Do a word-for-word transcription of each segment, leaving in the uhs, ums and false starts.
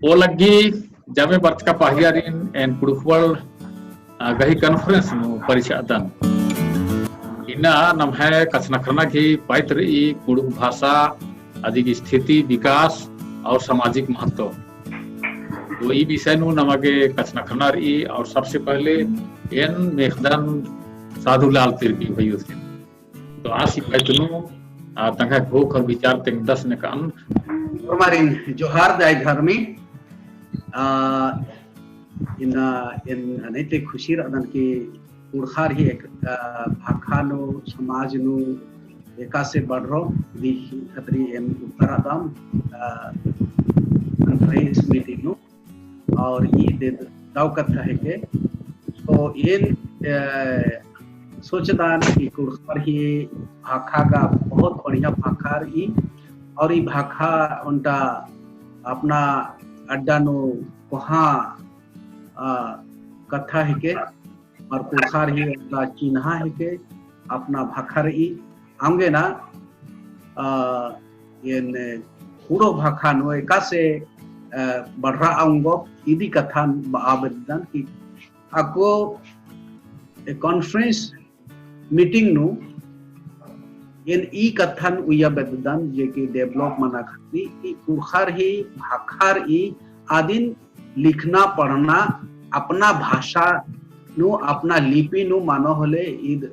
ओ लग्गी जमे बरचका पहियारिन एन कुँड़ुख़ बड़, आ, गही conference नू परिछादन। इन्ना नम्है कछनखरना गही पाइत रई कुँड़ुख़ भाषा, अदिक स्थिति, विकास और सामाजिक महत्व। तो ई विषय नू नमा गे कछनखरना रई और सबसे पहले एन मेख़दन साधुलाल तिर्की भइयो से। तो आसी पाइत नू, आ, तंग्है घोख और विचार तेंगदस नेकन। ओर्मारिन जोहार दाई धर्मी। आ, इन्ना एन अनेते खुशी रअदन कि कुँड़ुख़ार ही एक, आ, भाखा नू, समाज नू एकासे बढ़रओ, इदी खतरी एन उतारदम, आ, conference meeting नू। और ई दे दव कत्था हेके। तो एन, अ, सोचदन कि कुँड़ुख़र ही भाखा गा बहुत बढ़िया भाखा रई, और ई भाखा ओन्टा अपना अड्डा नू कोहाँ, अ, कत्था हेके, और कुँड़ुख़र ही ओन्टा चिन्हा हेके, अपना भाखा रई। अवंगे ना, अ, एन कुँड़ुख़ भाखा नू एकासे, अ, बढ़रआ ओंगोब इदी कत्थन बआ बेद्दन कि अक्कु ए conference meeting नू एन ई कत्थन उइया बेद्दन जे कि develop मना खतरी ई कुँड़ुख़र ही भाखा रई अदिन लिखना पढ़ना अपना भाषा नू अपना लिपि नू मनो होले ईद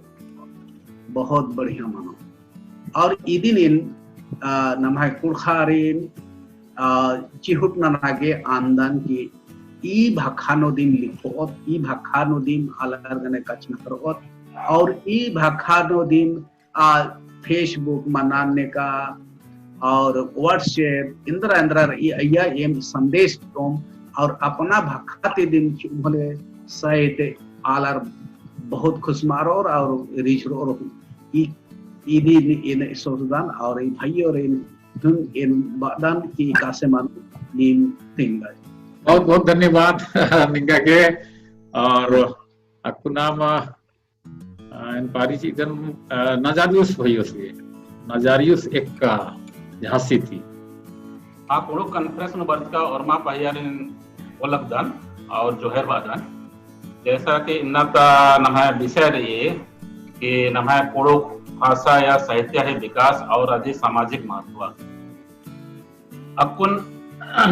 बहुत बढ़िया मनो। और इदिन एन, आ, नम्है कुँड़ुख़ारिन, आ, चिहुट नना गे अन्दन कि ई भाखा नू दिम लिखोत, ई भाखा नू दिम आलर गने कछनखरओत, और ई भाखा नू दिम आ, Facebook मना नेका और WhatsApp एन्दरा एन्दरा रई अइय्या एम संदेश चिओम और अपना भाखा ती दिम चिओम होले सहित आलर बहुत खुश मारोर और रिझरोर। ई, इदी एन सोचदन और ई भइयो रे एन बअदन कि एकासे मनो नीम तेंगा। बहुत बहुत धन्यवाद निंगा गे। और अक्कु नाम अ, एन पारी चिअदन, अ, नजारियुस भइयोस गे, नजारियुस एक्का झांसी ती। आ कुँड़ुख़ conference नू बरचका ओर्मा पहियारिन ओलगदन और जोहार बअदन। जैसा कि इन्ना ता नम्है विषय रई कि नम्है कुँड़ुख़ भाषा या साहित्य ही विकास और अदी सामाजिक महत्व। अक्कुन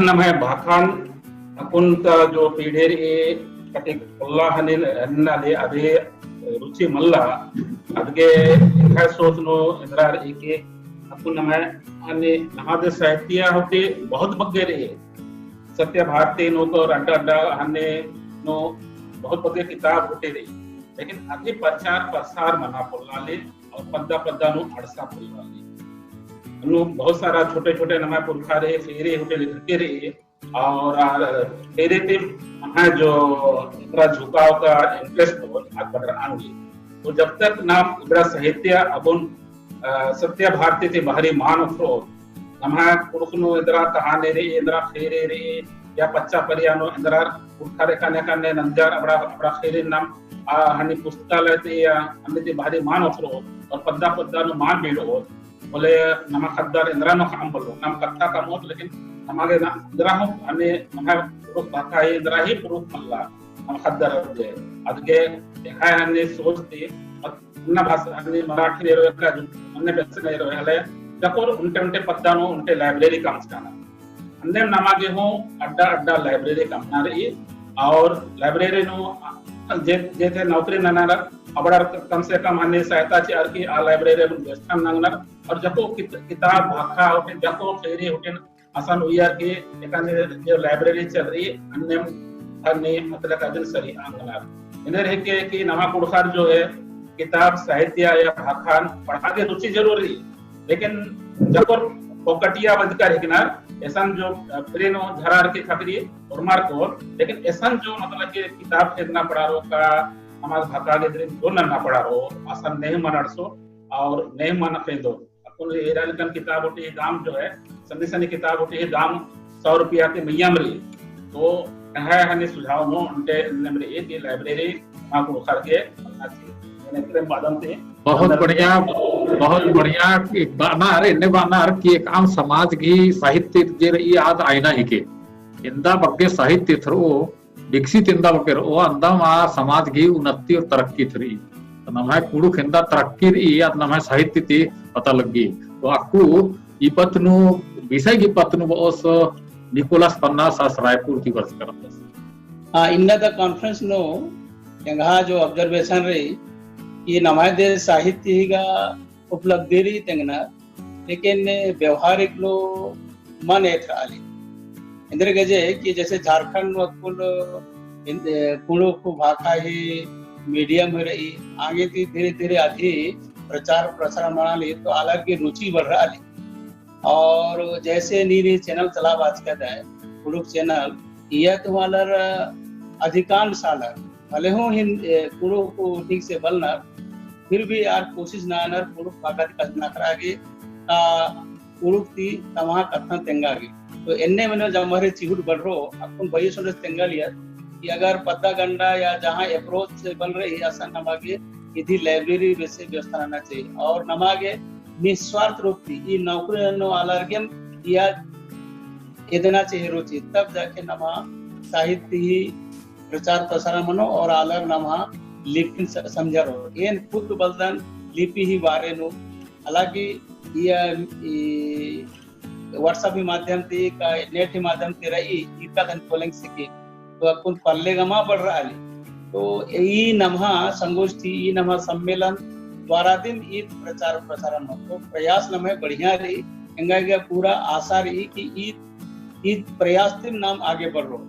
नम्है भाखान अक्कुन ता जो पीढ़ी रई कटिक पोल्ला हनी नन्ना ले अदे रुचि मल्ला। अदगे एंग्है सोच नू एन्दरा रई कि अक्कुन नम्है हनी नम्है दे साहित्य हूँ ती बहुत बग्गे रई। सत्य भारती नू तो अड्डा अड्डा हनी नू बहुत बग्गे किताब हूँ ती रई। लेकिन अदी प्रचार प्रसार मना पोल्ला ले और पद्दा पद्दा नू अंड़सा पोल्ला ले। नू बहुत सारा छोटे छोटे नम्है पुरखा रई, ख़ीरी हूँ ती लिखके रई और, आ, ख़ीरी ती नम्है जो इतरा झुकाव का interest हो, आ बढ़रआ ओंगी। तो जब तक नाम इतरा साहित्य अक्कुन, आ, सत्य भारती ती बाहरी मल ओथरओत, नम्है कुँड़ुख़ नू इतरा कहानी रई, इतरा ख़ीरी रई, या पच्चा परिया नू एन्दरा पुरखर एकाने एकाने नंजर अबड़ा, अबड़ा ख़ीरी नाम, आ, हनी पुस्तकालय ती या हनी ती बाहरी मल ओथरओत और पद्दा पद्दा नू मल बीड़ओत। होले नमा ख़द्दर एन्दरा नू काम बल्लो, नाम कत्था कमओत, लेकिन नमा गे ना एन्दरा हूँ, हनी नम्है पुरुख भाखा ही एन्दरा ही पुरुख मल्ला, नमा ख़द्दर जे। अदगे एंग्है हनी सोच ती, अन्य भाषा, अन्य मराठी एरो का जो, अन्य भाषा एरो हले, जकोर उन्टे उन्टे पद्दा नू उन्टे library कमचकाना। अन्नेम नमा गे हूँ अड्डा अड्डा library कमना रई और library नू जे, जे थे नौकरी ननर अबड़र कम से कम हनी सहायता चिअर की आ library नू व्यवस्था नंगनर और जको कित-, किताब भाखा हूँ ती, जको ख़ीरी हूँ ती असन उइयर की एकाने जो library चल रई, अन्नेम हनी मतलब अदिन सरी अंगनर। एन्देर हेके कि नमा कुँड़ुख़र जो है किताब साहित्य या भाखान पढ़आ गे रुचि जरूर रई, लेकिन जकोर फोकटिया बंदकर हिकनर, एसन जो, अ, free नू झरार की खतरी ओर्मर को, लेकिन एसन जो मतलब कि किताब खरीदना पड़ारो का, नम्है भाखा गे दिम जो नन्ना पड़ारो, असन नहीं मनरसो और नहीं मन खरीदो। अक्कुन एरा लेकन किताब हूँ ती दाम जो है, सन्नी सन्नी किताब हूँ ती दाम सौ रुपया ती मइय्याँ रई। तो एंग्है हनी सुझाव नू उन्टे एन्नेम रई कि library नमा कुँड़ुख़र गे मन्ना चाहिए। एन्ने एतरेम बअदन ती बहुत बढ़िया, बहुत बढ़िया। एक बअनर, एन्ने बअनर कि एकअम समाज गही साहित्य जे रई आद आईना हेके। एन्दा बग्गे साहित्य एथरओ, विकसित एन्दा बग्गे रओ, अन्दाम आ समाज गही उन्नति और तरक्की एथरई। तो नम्है कुँड़ुख़ एन्दा तरक्की रई, आद नम्है साहित्य ती पता लग्गी। तो अक्कु ई पत्त नू, विषय गही पत्त नू बओस निकोलस पन्नास आस रायपुर ती बरचका रअदस। हाँ, इन्ना द conference नू एंग्है जो observation रई कि नम्है देश साहित्य ही गा उपलब्धि रई तेंगनर, लेकिन व्यवहारिक नू मल एथरआ ली। एन्देरगे जे कि जैसे झारखंड नू अक्कुन, ए, कुँड़ुख़ भाखा ही medium ही रई, आगे ती धीरे-धीरे अदी प्रचार प्रसार मना ली, तो आलर गही रुचि बढ़रआ ली। और जैसे नीन ई channel चलाबाचकदय, कुँड़ुख़ channel, इया तो आलर अधिकांश आलर, भले हूँ हिन-, ए, कुँड़ुख़ ठीक से बलनर, फिर भी आर कोशिश ननर कुँड़ुख़ भाखा ती कछनखरआ गे, आ, कुँड़ुख़ ती तम्है कत्थन तेंगा गे। तो एन्ने मने जम्मा रे चिहुट बढ़रओ, अक्कुन बई सोंडस तेंगालियर कि अगर पद्दा गंडा या जहाँ approach से बल रई, असन नमा गे इदी library बेसे व्यवस्था नना चाहिए। और नमा गे निस्वार्थ रूप ती ई नौकरी ननो आलर गेम इया एदना चाहिए रुचि, तब जाके नमा साहित्य ही प्रचार प्रसार मनो और आलर नमा लिपिन स-, समझरओ। एन खुद बलदन लिपि ही बारे नू, हालांकि इया, ई WhatsApp ही माध्यम ती का net ही माध्यम ती रई, इक्का दन कोलेंग सिकी। तो अक्कुन पल्ले गा मल बढ़रआ ली। तो ई नम्है संगोष्ठी, ई नम्है सम्मेलन द्वारा दिम ई प्रचार प्रसार मनो। तो प्रयास नम्है बढ़िया रई, एंगा गे पूरा आशा रई कि ई, ई प्रयास दिम नाम आगे बढ़रओ।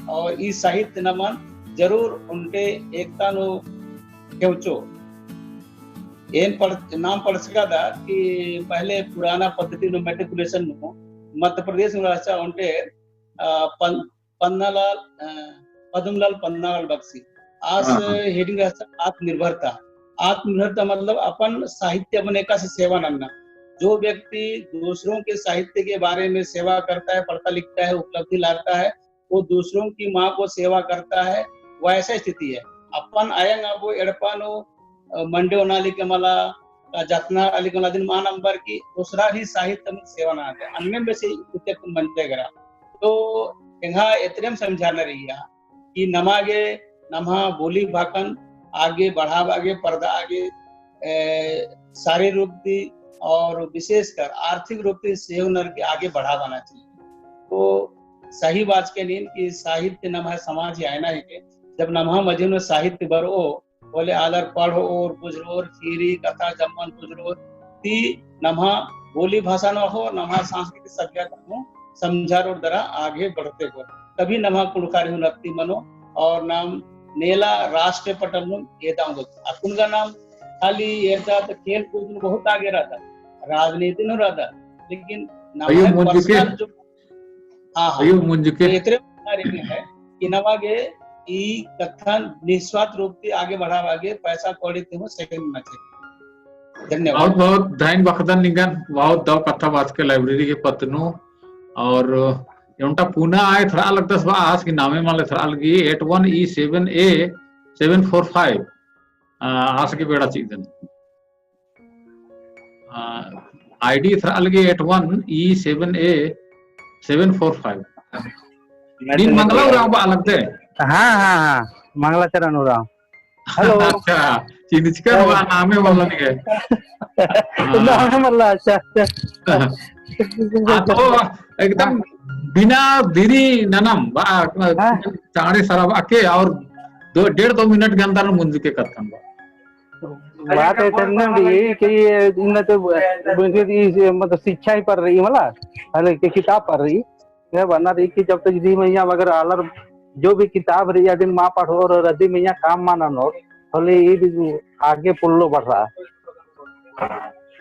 और ई साहित्य नमन जरूर ओन्टे एकता नू केवचो। एन पढ़-, नाम पढ़चकदत कि पहले पुराना पद्धति नू matriculation नू मध्य प्रदेश नू रहचा ओन्टे, अ, पन-, पन्नालाल, अ, पद्मलाल पन्नालाल बक्सी। आस हाँ, हाँ। Heading रहचा आत्मनिर्भरता। आत्मनिर्भरता मतलब अपन साहित्य अपन एकासे सेवा नन्ना। जो व्यक्ति दूसरों के साहित्य के बारे में सेवा करता है, पढ़ता लिखता है, उपलब्धि लाता है, वो दूसरों की माँ को सेवा करता है, वैसा स्थिति है। अपन अयंग अबो एड़पा नू, अ, मंडे ओना लिके मला, अ, जतना लिके मला दिन मान अम्बर की दूसरा ही साहित्य में सेवा नना दे। अन्ने में से इत्ते कुन मंडे गरा। तो एंगा एतरेम समझाना रई कि नमा गे, नम्है बोली भाखन आगे बढ़ाबआ गे, परदआ गे, ए, शारीरिक रूप ती और विशेषकर आर्थिक रूप ती सेवनर के आगे बढ़ाबअना चाहिए। तो सही बात के नीन कि साहित्य नम्है समाज ही आयना हेके। जब नम्है मझी नू साहित्य बरओ, होले आलर पढ़ओर, बुझरओर, ख़ीरी, कत्था, जम्मन बुझरओर, ती नम्है बोली भाषा नू हो, नम्है सांस्कृतिक सभ्यता नू समझारओर दरा आगे बढ़ते हो। तभी नम्है कुँड़ुख़ारी हूँ उन्नति मनो और नाम नेला राष्ट्रीय पटल नू एदा ओंगोत। अक्कुन गा नाम खाली एदा तो खेल कूद नू बहुत आगे रअदत, राजनीति नू रअदत, लेकिन अयो नम्है मुंजुके। Personal जो हाँ, हाँ। अयो मुंजुके। तो एतरे बारे में है कि नमा गे ई कत्थन निस्वार्थ रूप ती आगे बढ़ाबआ गे पैसा कौड़ी ती हूँ सेकंड ना चाहिए। धन्यवाद। बहुत बहुत धइन बअदन निंगन, बहुत दव कत्था बाचके library के पत्त नू। और एवंटा पुना आय एथरआ लगदस बा आस की नामे मल एथरआ लगी eight one E seven A seven four five। आ, आस की बेड़ा चिअदन। आ, ID एथरआ लगी eight one E seven A seven four five। नीन मंगला उराँव बआ लगदय? हाँ, हाँ, हाँ, मंगला चरण उराँव। Hello। अच्छा, चिन्हचकन बा, नामे मल्ला निंग्है। हाँ। नामे मल्ला, अच्छा, अच्छा। हाँ, तो एकदम बिना देरी ननम बा, हाँ। चाँड़े सरआ बआ के और दो, डेढ़ दो मिनट के अंदर मुंजुके कत्थन बा। बात एथरनम रई कि इन्ना तो बुझे कि इस, मतलब शिक्षा ही पढ़ रई मला, हालांकि किताब पढ़ रई। यह बअना रई कि जब तक रअदी मइय्याँ अगर आलर जो भी किताब रई अदिन मल पढ़ओर और रअदी मइय्याँ काम मल ननोर, होले ई भी आगे पोल्लो बढ़रआ।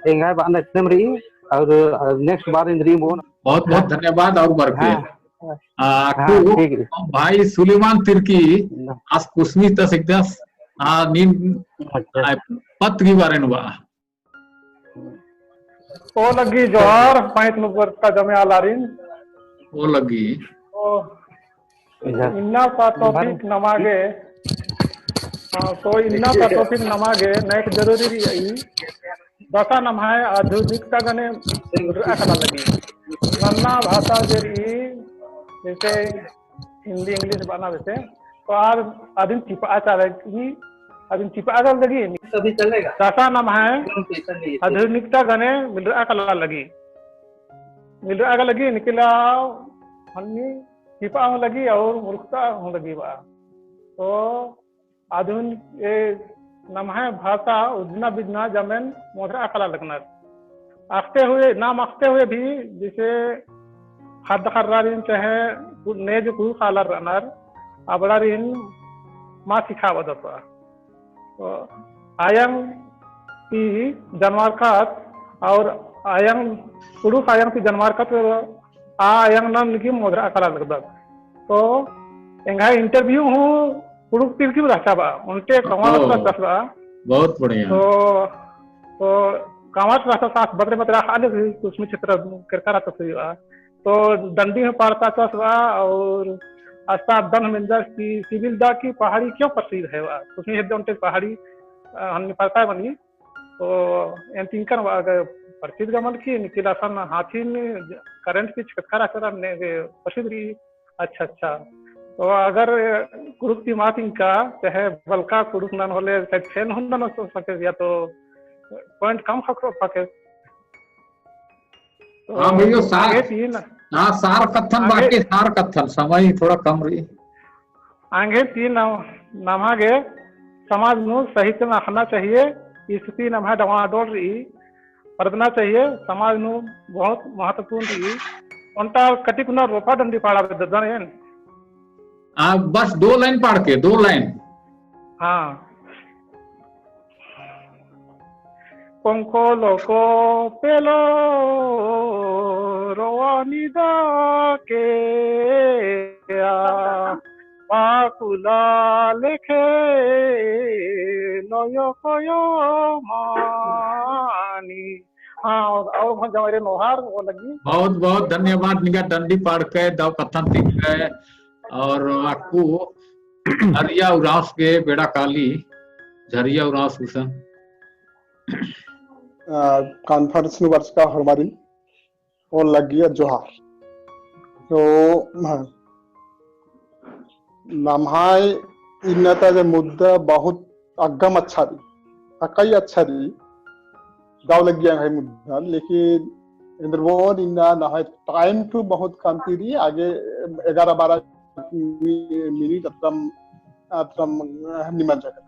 एंग्है बअना एथरनम रई और next बार एन्देर रई बओन। बहुत बहुत धन्यवाद और बरके। हाँ। आ, हाँ, अक्कु ठीक है। भाई सुलेमान तिर्की, ना। आस कुसमी ता हिकदस, आ, नीन, अच्छा। आ, पत्त गही बारे नू बआ। ओ लग्गी जोहार, पैंत नू बरचका जमे आलारिन। ओ लग्गी। ओ, इधर। इन्ना सा topic नमा गे, हाँ, तो इन्ना सा topic नमा गे, नेक जरूरी रई। दसा नम्है आधुनिकता गने अकला लगी। नन्ना भाषा जे रई, जैसे हिंदी, English बअना वैसे, तो आर अदिन चिपा चाला लगी, अदिन चिपा कर लगी। तभी चलेगा। चाचा नम्है क्यों पैसा नहीं है? आधुनिकता गने मिलरआ काला लगी। मिलरआ काला लगी, निकिला हन्नी चिपा हूँ लगी और मूर्खता हूँ लगी बा। तो आधुनिक ए नम्है भाषा उज्जना बिज्जना जमेन मोधरआ काला लगनर। अख़ते हुए, नाम अख़ते हुए भी जैसे ख़द्द ख़र्रारिन चाहे ने जो कुँड़ुख़ आलर रअनर, अबड़ारिन मा सिखाबअदत। तो आयंग ती जनवारकत और आयंग कुँड़ुख़ आयंग ती जनवारकत आ आयंग नन निकी मोधरआ काला लगदत। तो एंग्है interview हूँ कुँड़ुख़ तिरकी रहचा बा, ओन्टे कमवा ओह, रहचा बा। बहुत बढ़िया। तो, तो कमवा रहचा बा, बतरे बतरे आले कुसमी क्षेत्र केरका रहचा बा। तो डंडी हूँ पाड़ता रहचा बा और अस्ता दन मेंजर कि सिबिलदा कि पहाड़ी क्यों प्रसिद्ध है बा। कुसमी हेद्दे ओन्टे पहाड़ी, अ, हन्नी पाड़ता है बनी। तो एन तिंकन बा अगर प्रसिद्ध गा मल कि निकिला सन हाथिन current की छटकारा चला ने गे प्रसिद्ध रई। अच्छा, अच्छा। तो अगर कुँड़ुख़ ती मा तिंका, चाहे बलका कुँड़ुख़ नन होले, चाहे फेन हुन नन हो सके, या तो point कम ख़क्खरो सके। तो हाँ भैया, सार, आगे तीन, हाँ, सार कत्थन आगे बाकी, सार कत्थन, समय थोड़ा कम रई। आगे तीन नम-, नम्हा गे समाज नू सहितन अख़ना चाहिए, स्थिति नम्हा डवाडोल रई, परदना चाहिए, समाज नू बहुत महत्वपूर्ण रई। ओन्टा कटिक ना रोपा डंडी पाड़ा बेद्दन एन। आ, बस दो line पाड़ के, दो line। हाँ। पंखो लोको पेलो रोवानी दाके आ, पाकुला लेखे लोयो कोयो मानी। हाँ, और, और भन जमारे नोहार वो लगी। बहुत, बहुत धन्यवाद निंगा डंडी पाड़ के, दव कत्थन तिंका और अक्कु झरिया उराँवस गे बेड़ा काली, झरिया उराँवस गुसन। आ, conference नू बरचका होरमारिन ओन लग्गिया जोहार। तो, हाँ, नम्है इन्ना ता जे मुद्दा बहुत अग्गम अच्छा रई, अकई अच्छा रई, दव लग्गिया एंग्है मुद्दा, लेकिन एन्देर बओन इन्ना नम्है time तो बहुत कमती रई, आगे एगारह बारह मि-, मिनट अतरम, अतरम निमन जगह,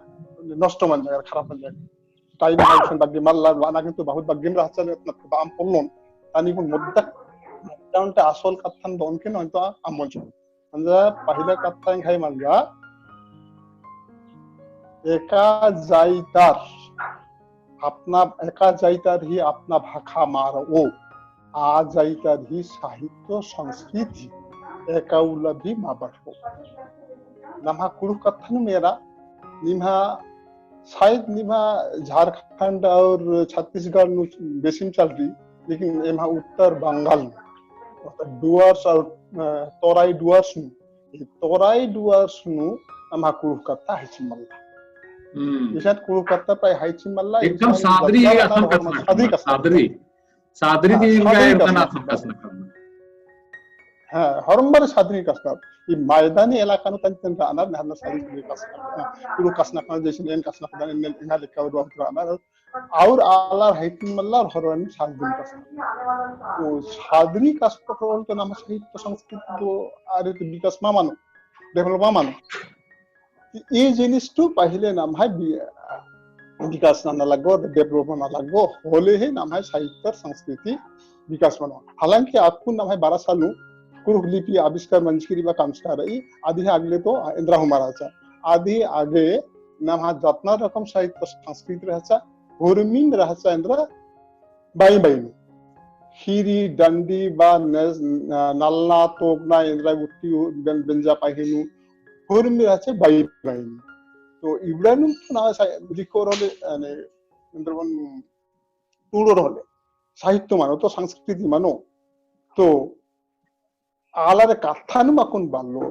नष्ट मन जगह, खराब मन जगह। Time हमारे सन बग्गे मल्ला, वाना किन्तु बहुत बग्गे में रहचा, इतना तो बाम पोल्लोन। तानी कुन मुद्दा, मुद्दा ओन्टे असल कत्थन बओन के नोन तो अम्मोन चो। मंजा पहिला कत्था एंग्है मंजा, एका जाइतार अपना, एका जाइतार ही अपना भाखा मारओ, आ जाइतार ही साहित्य संस्कृति एका उल्ला भी मा बढ़ओ। नम्हा कुँड़ुख़ कत्थन मेरा, निम्हा शायद निम्हा झारखंड और छत्तीसगढ़ नू बेसिम चल रई, लेकिन एम्हा उत्तर बंगाल नू, मतलब डुअर्स और, अ, तराई डुअर्स नू, ई तराई डुअर्स नू नम्हा कुँड़ुख़ कत्था हाइचिम मल्ला। हम्म। इसन कुँड़ुख़ कत्था प्राय हाइचिम मल्ला, एकदम इसन सादरी बच्चा है, असन बच्चा कत्था, सादरी कत्था। सादरी। सादरी हाँ, ती इनका सादरी एकदम कत्था। असन कत्था। हाँ, होरमर सादरी कत्था। ई मैदानी इलाका नू तंग तंग आना, नहर ना सादरी, सादरी कत्था। हाँ, कुँड़ुख़ कत्था, जैसे एन कत्था, एन, एन, एंगा लेखा और बहुत आना, और आलर हाइचिम मल्ला और होरमर सादरी कत्था। तो सादरी कत्था तो नम्हा साहित्य संस्कृति तो आरे तो विकास मा मनो, develop मा मनो। ई जिनिस तो पहिले नम्है बि-, विकास नना लगो, develop नना लगो, होले ही नम्है साहित्य संस्कृति विकास मनो। हालांकि अक्कुन नम्है बारह साल नू कुँड़ुख़ लिपि आविष्कार मंजकी रई बा कमचका रई, अदी अगले तो एन्द्रा हूँ मा रहचा। अदी आगे नम्है जतना रकम साहित्य संस्कृति रहचा, होरमिन रहचा एन्द्रा बाई बाई नू। ख़ीरी, डंडी बा न-, नलना, तोकना, एन्द्रा गुट्ठी, बेन-, बेंजा पाही नू, होरमी रहचा बाई बाई नू। तो इबड़ा नू तो ना सा-, लिखोर होले, यानी, एन्द्रा बओन टूड़ोर होले, साहित्य मनो, तो संस्कृति मनो। तो आलर कत्था नू अक्कुन बल्लोर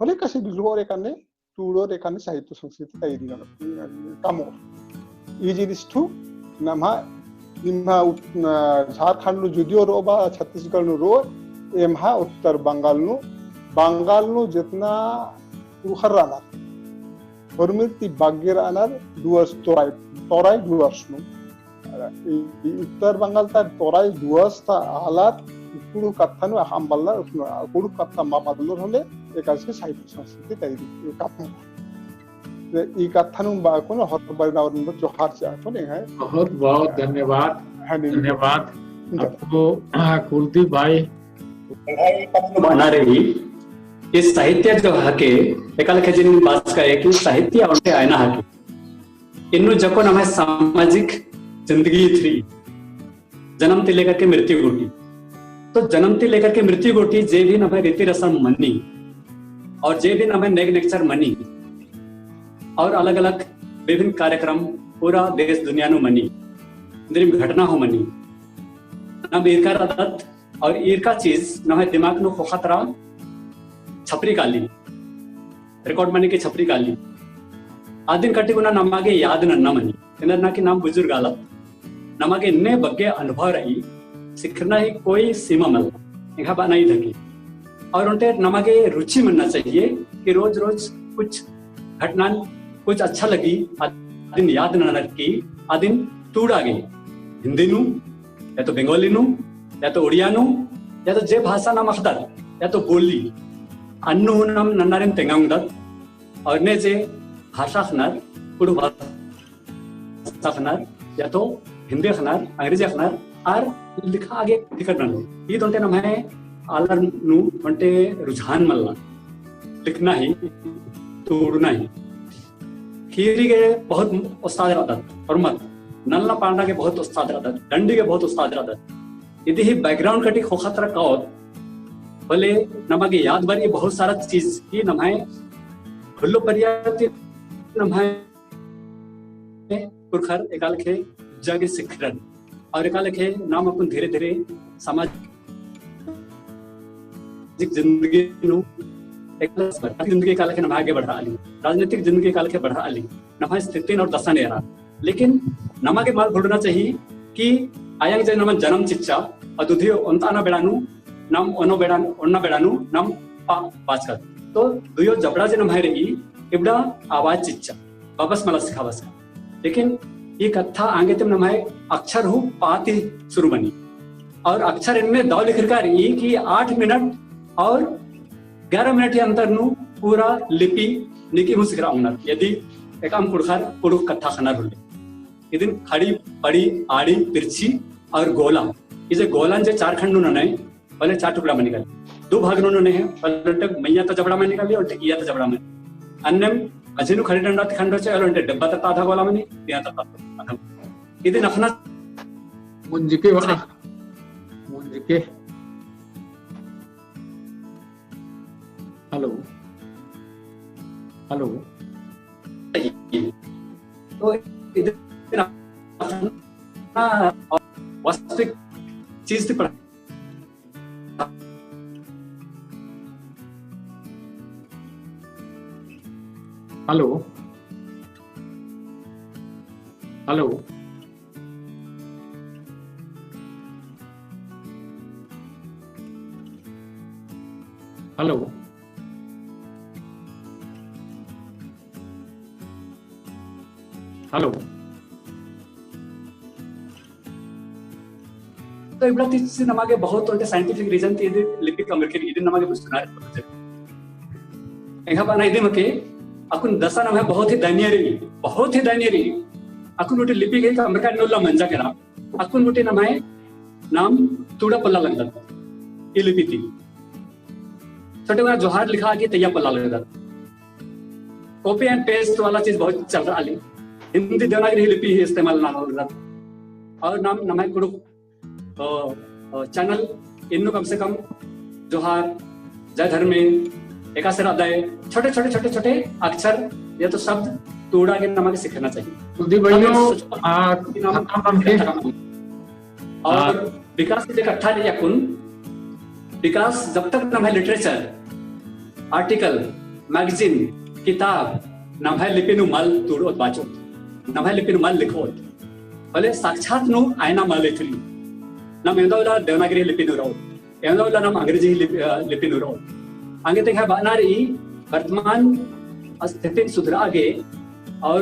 होले कसी बिल्लोर एकने टूड़ोर एकने साहित्य संस्कृति तैयारी ननोर, कमोर। ई जिनिस ठू नम्हा, निम्हा उत-, न, झारखंड नू जुदियो रओ बा, छत्तीसगढ़ नू रओ, एम्हा उत्तर बंगाल नू बंगाल नू जेतना कुँड़ुख़र रअनर, होरमर ती बग्गे रअनर डुअर्स तोराई, तोराई डुअर्स नू। ई, ई उत्तर बंगाल ता तोराई डुअर्स ता आलर कुँड़ुख़ कत्था नू अख़आ मल्लर, कुँड़ुख़ कत्था मल मल्लर होले, एकासे साहित्य संस्कृति तैयारी, ई कत्था। ई कत्था नू बअकुन होरमर बरना और जोहार चिआ कुन है। बहुत, बहुत धन्यवाद। हाँ, नहीं, नहीं। धन्यवाद। आपको, हाँ, कुलदीप भाई। बअना रई कि साहित्य जो हके, एका लेखे जिन बाचका है कि साहित्य ओन्टे आयना हके। इन्नु जको नम्है सामाजिक जिंदगी इथरी, जन्म ती लेकर के मृत्यु गूटी। तो जन्म ती लेकर के मृत्यु गूटी जे भी नम्है रीति रस्म मनी और जे भी नम्है नेग नेगचर मनी और अलग-अलग विभिन्न कार्यक्रम पूरा देश दुनिया नू मनी, इन्द्रिम घटना हूँ मनी। नाम ईरका रअदत और ईरका चीज नम्है दिमाग नू ख़ोख़ा तरा छपरी काली, record मनी के छपरी काली। अदिन कटिगुना नमा गे याद नन्ना मनी। एन्देरना कि नाम बुजुर्ग आलत, नमा गे एन्ने बग्गे अनुभव रई, सिखरना ही कोई सीमा मल्ला। एंग्है बअना इद हके। और ओन्टे नमा गे रुचि मन्ना चाहिए कि रोज-रोज कुछ घटनान कुछ अच्छा लगी, अदिन याद ननर की, अदिन तूड़ा गे, हिंदी नू, या तो बंगाली नू, या तो उड़िया नू, या तो जे भाषा नाम अख़दत, या तो बोली, अन्नु हूँ नाम नन्नारिन तेंगा ओंगदत, और ने जे भाषा अख़नर, कुँड़ुख़ भाषा अख़नर, या तो हिंदी अख़नर, अंग्रेजी अख़नर, आर लिखआ गे दिक्कत ननोर। ईद ओन्टे नम्है आलर नू ओन्टे रुझान मल्ला। लिखना ही, तूड़ना ही। ख़ीरी गे बहुत उस्ताद रअदत, होरमत, नलना पाड़ना गे बहुत उस्ताद रअदत, डंडी गे बहुत उस्ताद रअदत। इदी ही background कटी ख़ोख़ा तरा काओत, होले नमा गे याद बरई बहुत सारा चीज कि नम्है हुल्लो परिया ती नम्है कुँड़ुख़र एका लेखे जगे सिखरन। और एका लेखे नाम अक्कुन धीरे-धीरे सामाजिक जिंदगी नू, एका लेखे जिंदगी एका लेखे नम्है आगे बढ़रआ ली, राजनीतिक जिंदगी एका लेखे बढ़रआ ली, नम्है स्थितिन और दसान एरा। लेकिन नमा गे मल भुलना चाहिए कि आयंग जे नमन जन्म चिच्चा, अदुधी ओन्ता ना बेड़ा नू, नाम ओन्ना बेड़ा, ओन्ना बेड़ा नू, नाम पा, बाचकत। तो दुयो जबड़ा जे नम्है रई, इबड़ा आवाज चिच्चा, वापस मला सिखाबस का। लेकिन ई कत्था आंगे तिम नम्है अक्षर हूँ पा ती शुरू मनी। और अक्षर एन्ने दव लिखरका रई कि आठ मिनट और ग्यारह मिनट ही अंतर नू पूरा लिपि नीकिम हूँ सिखरआ ओंगनर। यदि एकअम कुँड़ुख़र, कुँड़ुख़ कत्था अख़नर होले। इदिन खड़ी, पड़ी, आड़ी, तिरछी और गोला। ई जे गोलन जे चार खंड नू ननय, पहले चार टुकड़ा मनी काली। दो भाग नू ननय है, पहले ओन्टे मइय्याँ ता जबड़ा मनी काली, ओन्टे इय्या ता जबड़ा मनी। अन्नेम मझी नू खड़ी डंडा ती खंड होचे, ओन्टे डेब्बा ता आधा गोला मनी, तिया ता आधा। इदिन अख़ना मुंजके बा। मुंजके। Hello, hello। तो इधर ना, वास्तविक चीज थी पढ़ा। Hello, hello। Hello, hello। तो इबड़ा ती नमा गे बहुत ओन्टे scientific reason ती इदी लिपि कमरकी रई, इदी नमा गे बुझुना रई। एंग्है बअना इदी हिके, अक्कुन दसा नम्है बहुत ही दयनीय रई, बहुत ही दयनीय रई। अक्कुन गूटी लिपि गे कमरका नू उल्ला मंजा केरा। अक्कुन गूटी नम्है नाम तूड़ा पोल्ला लगदत। ई लिपि ती। छोटे बड़ा जोहार लिखआ गे तइय्या पोल्ला लगदत। Copy and paste वाला चीज बहुत चलरआ ली। हिंदी देवनागरी लिपि ही इस्तेमाल नना लगदत। और नाम नम्है कुँड़ुख़, अ, अ, channel इन्नु कम से कम जोहार, जय धर्मे, एकासे रअदय, छोटे, छोटे, छोटे, छोटे अक्षर या तो शब्द तूड़ा गे नमा गे सिखरना चाहिए। कुलदीप भाई, अगर सोचो आ, कि नाम खतम हमके। खतम। और हाँ। विकास जे कत्था रई अक्कुन, विकास जब तक नम्है literature, article, magazine, किताब, नम्है लिपि नू मल तूड़ओत बाचोत, नम्है लिपि नू मल लिखओत, होले साक्षात नू आयना मल इथली। नाम एवंदा उल्ला देवनागरी लिपि नू रओत, एवंदा उल्ला नाम अंग्रेजी लिपि, अ, लिपि नू रओत। आगे तेंगा बअना रई, वर्तमान स्थितिन सुधरआ गे और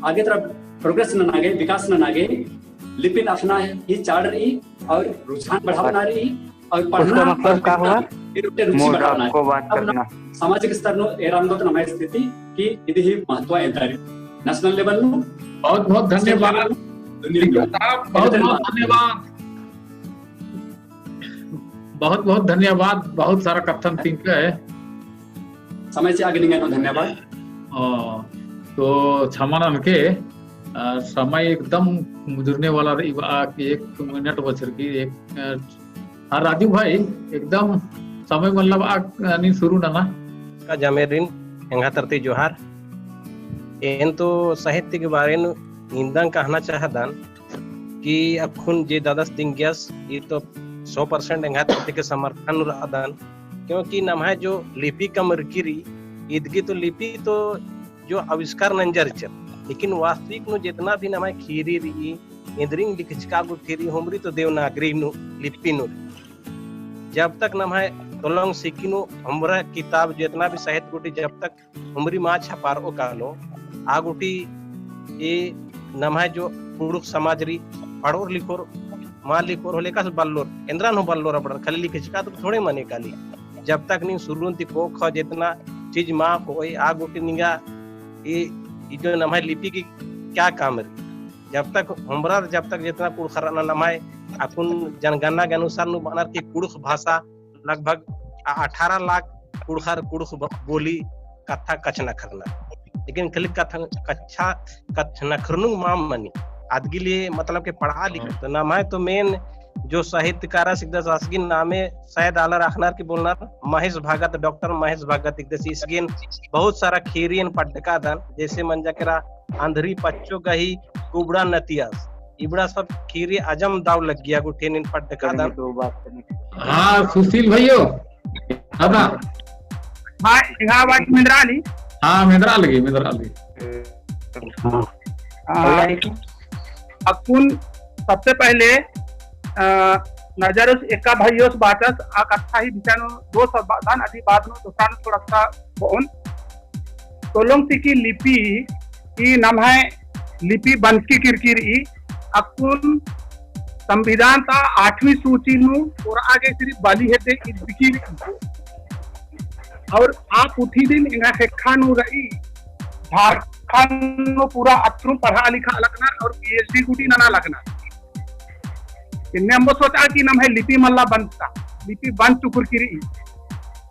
आगे तरफ progress नना गे, विकास नना गे, लिपिन अख़ना ही चाड़ रई और रुझान बढ़ाबअना रई और पढ़ना उसका मतलब और का हुआ? लिखना, ये रुचि मोर बढ़ाबअना रई। आपको बात तब ना करना। सामाजिक स्तर नू एरा ओंगोत नम्है स्थिति कि इदी ही महत्व एन्देर रई। National level नू, बहुत बहुत state धन्यवाद। Level नू, दुनिया लेवल नू। साहब, बहुत बहुत धन्यवाद। बहुत बहुत धन्यवाद, बहुत सारा कत्थन तिंका है। समय चिआ गे निंगा नू धन्यवाद। अ, तो छमा ननके, अ, समय एकदम मुजुरने वाला रई बआ कि एक मिनट बछरकी, एक, अ, हाँ, राजू भाई, एकदम समय मल्ला बआ, अ, नीन शुरू नना। का जमेरिन, एंगा तरती जोहार। एन तो साहित्य के बारे नू निंदन कहना चाहदन, कि अक्खुन जे ददस तिंगियस, ई तो सौ percent एंगा तरती के समर्थन रअदन, क्योंकि नम्है जो लिपि कमरकी रई, इदगी तो लिपि तो जो आविष्कार नंजर चल, लेकिन वास्तविक नू जितना भी नम्है खीरी रई, इन्द्रिंग लिखचका गुट्ठी रई, हुमरी तो देवनागरी नू, लिपि नू। जब तक नम्है तोलोंग सिकी नू हुमरा किताब जितना भी साहित्य गुट्ठी जब तक हुमरी मा छपारओ कालो, आ गुट्ठी ए नम्है जो कुँड़ुख़ समाज रई, पढ़ोर लिखोर, मा लिखोर होले एकासे बल्लोर, एन्द्रन हूँ बल्लोर अबड़र, खाली लिखचका तो थोड़े मने काली। जब तक नीन सुरुन ती क ख जितना चीज मा होय, आ गुट्ठी निंगा ए, ई जो नम्है लिपि की क्या काम रई? जब तक हुमरा, जब तक जितना कुँड़ुख़र रअनर नम्है, अक्कुन जनगणना के अनुसार नू बअनर कि कुँड़ुख़ भाषा लगभग अठारह लाख कुँड़ुख़र कुँड़ुख़ ब-, बोली कत्था कछनखरनर। लेकिन खाली कत्था, कच्छा, कछनखरनुम मा मनी। अदगी लिए मतलब के पढ़ा लिखा। हम्म। तो नम्है तो main जो साहित्यकार आस हिकदस, आस गही नामे शायद आलर अख़नर की बोलनर, महेश भगत, डॉक्टर महेश भगत हिकदस, ईस गही बहुत सारा खीरिन पढ़का दन, जैसे मंजा केरा अंधरी पच्चो गही कुबड़ा नतियास। इबड़ा सब खीरी अजम दव लग्गिया गुट्ठी नीन पढ़का दन। हाँ, सुशील भइयो, दादा। हाँ, एंग्है आवाज मेंदरा लगी? हाँ, मेंदरा लगी, मेंदरा लगी। हाँ। हाँ। अक्कुन सबसे पहले, अ, नजरुस एका भइयोस बाचस, आ कत्था ही बिचानु दो सब बा-, दान अदी बाद नू दोसरा नू थोड़ा सा बओन। तोलोंग सिकी लिपि, ई नम्है लिपि बंचकी किरकी रई, अक्कुन संविधान ता आठवीं सूची नू ओरआ गे सिर्फ बली हेद्दे इदकी रई। और आ पुथी दिम एंग्है ख़ेक्खा नू रई, झारखंड नू पूरा अत्रुम पढ़ा लिखा लगनर और PhD गुट्ठी नना लगनर। इन्ने अम्बो सोचा कि नम्है लिपि मल्ला बंचता, लिपि बंचचकी रई।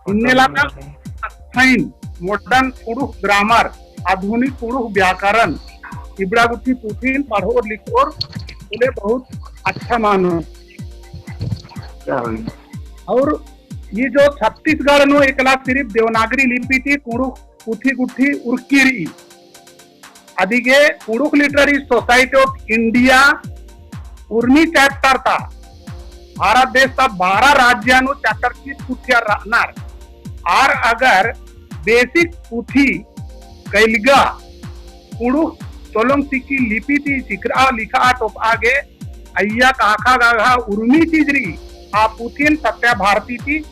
इन्ने लाता अस्थाइन, modern कुँड़ुख़ grammar, आधुनिक कुँड़ुख़ व्याकरण, इबड़ा गुट्ठी पुथिन पढ़ोर लिखोर होले बहुत अच्छा मानो। और ये जो छत्तीसगढ़ नू एकला सिर्फ देवनागरी लिपि ती कुँड़ुख़ पुथी गुट्ठी उरकी रई। अदिगे कुँड़ुख़ Literary Society of India उर्मी chapter ता भारत देश ता बारह राज्य नू chapter चित पुथियर रअनर। आर अगर basic पुथी कइलगा कुँड़ुख़ तोलोंग सिकी लिपि ती चिखरआ लिखआ टोपआ गे अइय्या काखा गाघा उर्मी चीज रई, आ पुथिन सत्या भारती ती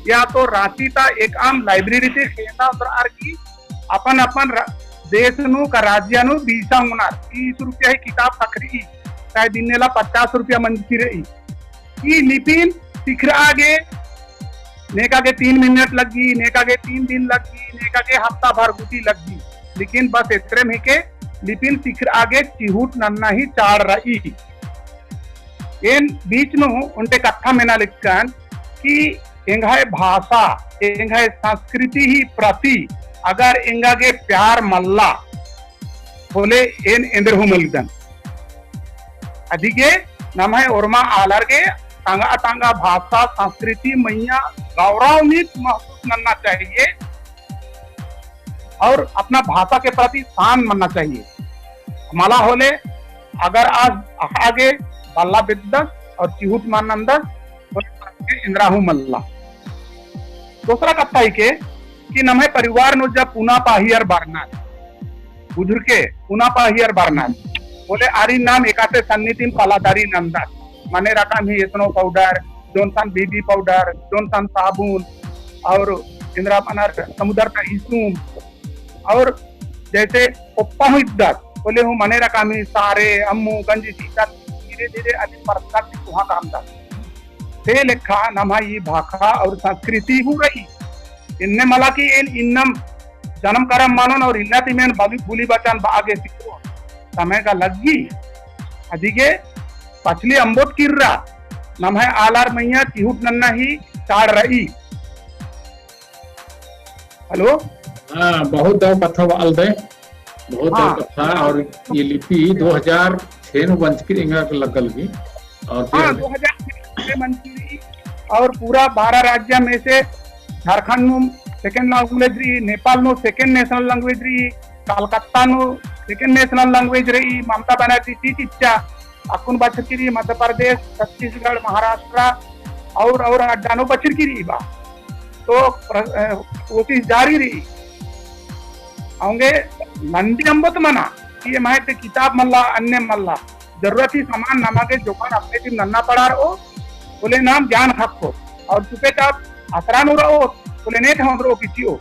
या तो राँची ता एकअम library ती ख़ेंदा ओन्द्रअर की अपन अपन रा-, देश नू का राज्य नू बीसा ओंगनर, तीस रुपया ही किताब ख़क्खरई, शायद इन्नेला पचास रुपया मंजकी रई। ई लिपिन सिखरआ गे नेका गे तीन मिनट लग्गी, नेका गे तीन दिन लग्गी, नेका गे हफ्ता भर गुटी लग्गी, लेकिन बस एतरेम हिके लिपिन सिखरआ गे चिहुट नन्ना ही चाड़ रई। एन बीच नू ओन्टे कत्था मेना लिक्कन कि एंग्है भाषा, एंग्है संस्कृति ही प्रति अगर एंगा गे प्यार मल्ला, होले एन एन्देर हूँ मलदन। अदिगे नम्है ओर्मा आलर गे तांगा तांगा भाषा, संस्कृति मइय्याँ गौरवान्वित महसूस नन्ना चाहिए और अपना भाषा के प्रति शान मन्ना चाहिए। मला होले अगर आज अख़आ गे बल्ला बेद्दस और चिहुट मल नन्दस, होले एन्देर हूँ मल्ला। दोसरा कत्था हिके कि नम्है परिवार नू जब पुना पाहियर बरनर, बुझुरके पुना पाहियर बरनर, होले आरिन नाम एकासे सन्नी तिम पलादारी नन्दर, मने रकम ही एथनो powder, जोन सन BB powder, जोन सन साबुन और एन्दरा बअनर समुद्र ता ईसुम, और जैसे ओप्पा हूँ इद्दत, होले हूँ मने रकामी सारे, अम्मू, गंजी, चीचा, धीरे धीरे अदिन परसका ती कोहा कामदत। से लेखा नम्है ई भाखा और संस्कृति हूँ रई। एन्ने मला कि एन इन्नम जनम करम मनोन और इन्ना ती एन बलि-, बोली बचन बआ गे सिखोन। समय गा लग्गी। अदिगे पछली अम्बोत किर्रा नम्है आलर मइय्याँ चिहुट नन्ना ही चाड़ रई। Hello? हाँ, बहुत दव कत्था बआलदय, बहुत दव हाँ। कत्था, और ई लिपि दो हजार छह नू बंचकी रई एंगा लग्गा लगी, और हाँ, फिर दो हजार छह नू बंचकी रई, और पूरा बारह राज्य में से झारखंड नू second language रई, नेपाल नू second national language रई, कलकत्ता नू second national language रई, ममता बनर्जी ती चिच्चा, अक्कुन बछरकी रई मध्य प्रदेश, छत्तीसगढ़, महाराष्ट्र और, और अड्डा नू बछरकी रई बा। तो प्र-, अ, कोशिश जारी रई। औंगे नन्दी अम्बोत मना कि एम्है ते किताब मल्ला, अन्ने मल्ला। जरूरत ही समान नमा गे जोकर अपने ती नन्ना पड़ारओ, होले नाम ज्ञान ख़क्खो। और चुपचाप असरा नू रओ, होले नेत हम रओ किचिओ।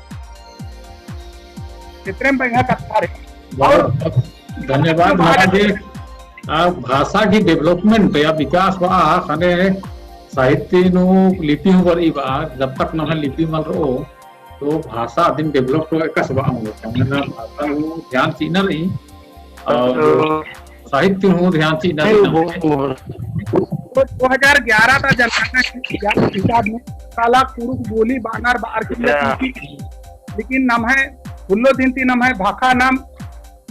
इतरेम बेंगा कत्था रई। बहुत, और बहुत धन्यवाद महाराज जी। आ भाषा की development या विकास बआ, ख़ने साहित्य नू लिपि हूँ बरई बआ, जब तक नम्है लिपि मल रओ, तो भाषा अदिन develop तो एकासे बआ होले, तो हमने भाषा नू ध्यान चिअना रई, और तो साहित्य नू ध्यान चिअना रई। तो दो हजार ग्यारह ता जनगणना की हिसाब में काला कुँड़ुख़ बोली बअनर बअर की, लेकिन नम्है हुल्लो दिन ती नम्है भाखा नाम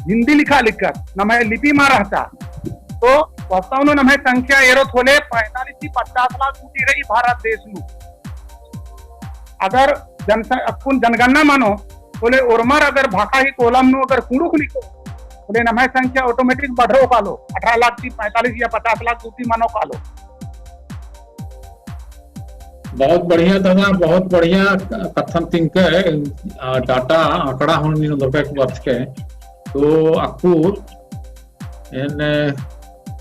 हिंदी लिखा लिखत, नम्है लिपि मा रहचा। तो वास्तव नू नम्है संख्या एरोत होले पैंतालीस ती पचास लाख गूटी रई भारत देश नू। अगर जनस-, अक्कुन जनगणना मनो, होले ओर्मर अगर भाखा ही column नू अगर कुँड़ुख़ लिखो, होले नम्है संख्या automatic बढ़रओ कालो, अठारह लाख ती पैंतालीस या पचास लाख गूटी मनो कालो। बहुत बढ़िया दादा, बहुत बढ़िया कत्थन तिंकय, आ, data, आंकड़ा हूँ नीन दरकार के बात के। तो अक्कु एन,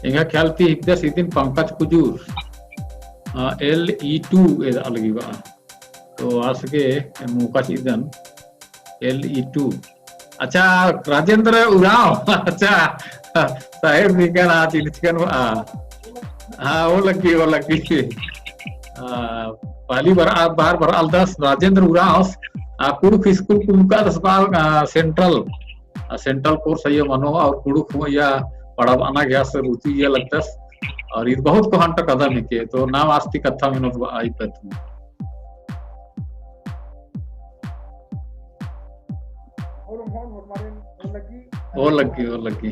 एंगा ख्याल ती हिकदस इदिन पंकज कुजूर, आ, L E two एदआ लगी बआ। तो आस गे मौका चिअदन। L E two। अच्छा, राजेंद्र उराँव। अच्छा, साहेब निकन, हाँ, चिन्हचकन, हाँ। हाँ, ओ लग्गी, ओ लग्गी। आ, पहली बार, आ, बार बरआलदस राजेंद्र उराँव, आ, कुँड़ुख़ स्कूल कुमकादस बआ, आ, central, आ, central course अइय्या मनो, और कुँड़ुख़ हूँ अइय्या पढ़ाबअना गे आस रुचि अइय्या लगदस, और ईद बहुत कोहान ता कदम हिके, तो नाम आस ती कत्था मेनोत बआ, आई पत्त। और मोहन होरमारिन ओ लग्गी। ओ लग्गी, ओ लग्गी।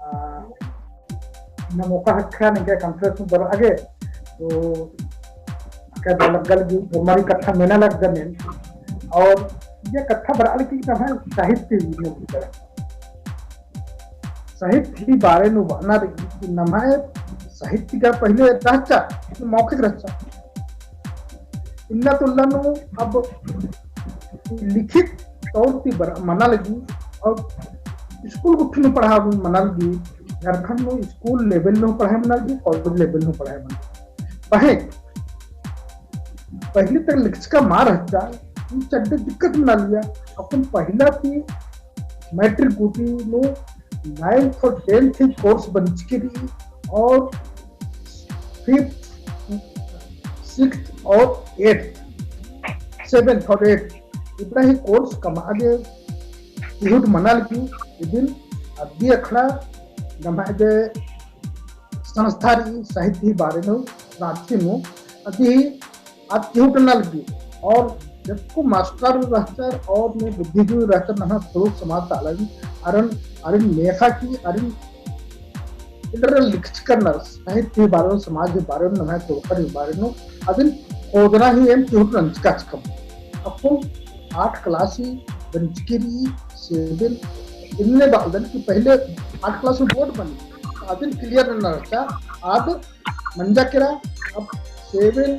आ, नम ओका हक्का निंग्है conference में बरआ गे, तो अक्का लग्गा लग्गी, होरमारिन कत्था मेना लग्गा नेन। और ये कत्था बरआ लग्गी कि नम्है साहित्य में साहित्य ही बारे नू बअना रई कि नम्है साहित्य का पहले रहचा, मौखिक रहचा। इन्ना तुल्ला नू अब लिखित तौर ती बर-, मना लगी और स्कूल गुट्ठी नू पढ़ाबअना मना लगी, झारखंड नू स्कूल level नू पढ़ाई मना लगी, college level नू पढ़ाई मना लगी। पहें पहले तक लिखचका मा रहचा, ई चड्डे दिक्कत मना लगिया। अक्कुन पहला ती matric गूटी नू ninth और tenth ही course बंचकी रई और fifth, sixth और eighth, seventh और eighth इबड़ा ही course कमआ गे चिहुट मना लगी। इदिन अद्दी अखड़ा नम्है जे संस्था रई साहित्य ही बारे नू राँची नू अदी ही आद चिहुट नना लगी। और जक्कु मास्टर रहचर और ने बुद्धिजीवी रहचर नम्है कुँड़ुख़ समाज ता आलर, आरिन, आरिन मेख़ा की आरिन इधर लिखचकर नर साहित्य ही बारे नू, समाज ही बारे नू, नम्है कुँड़ुख़र ही बारे नू अदिन खोजना ही एम चिहुट नंजकाचकम। अक्कुन आठ class ही बंचकी रई, seven इन्ने बआलदन कि पहले आठ class में board बनी, अदिन clear नना रहचा, आद मंजा केरा, अब seven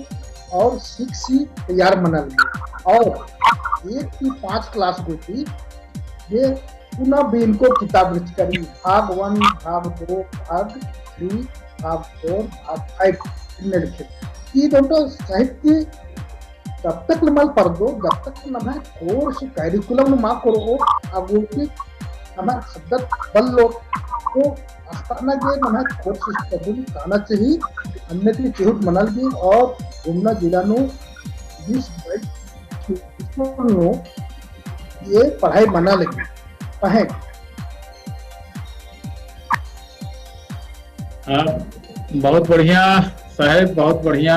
और six ही तैयार मना लगी। और एक ती पाँच class गूटी जे पुना बीनको किताब लिखचका रई, भाग one, भाग दो, भाग three, भाग four, भाग five इन्ने लिखे। ई दोनों साहित्य जब तक मल परदो, जब तक नम्है course curriculum नू मा कोरओ, अगुर की नम्है ख़द्दत बल्लो, तो अख़ताना गे नम्है course study काना चाहिए, अन्ने ती चिहुट मना लगी और गुमला जिला नू बीस बाईस school नू ये पढ़ाई मना लगी। पहें हाँ, बहुत बढ़िया साहेब, बहुत बढ़िया।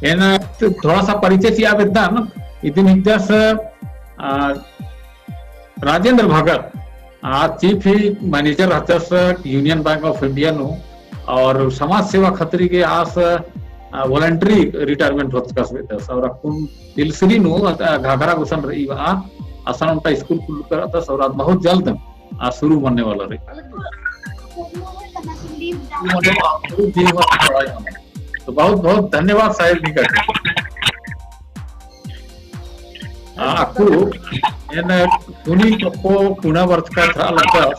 एन थोड़ा सा परिचय चिआ बेद्दन, इदिन हिकदस, आ, राजेंद्र भगत, आ, chief ही manager रहचस Union Bank of India नू, और समाज सेवा खतरी गे आस, आ, voluntary retirement होचकस बेद्दस, और अक्कुन तिलसरी नू, आ, घाघरा गुसन रई बआ, असन ओन्टा school खुलरकदस, और आद बहुत जल्द आ, शुरू मन्ने वाला रई। तो बहुत बहुत धन्यवाद साहेब निंगा गे। आ, अक्कु एन सुनील टोप्पो कुना बरचका एथरा लगदस,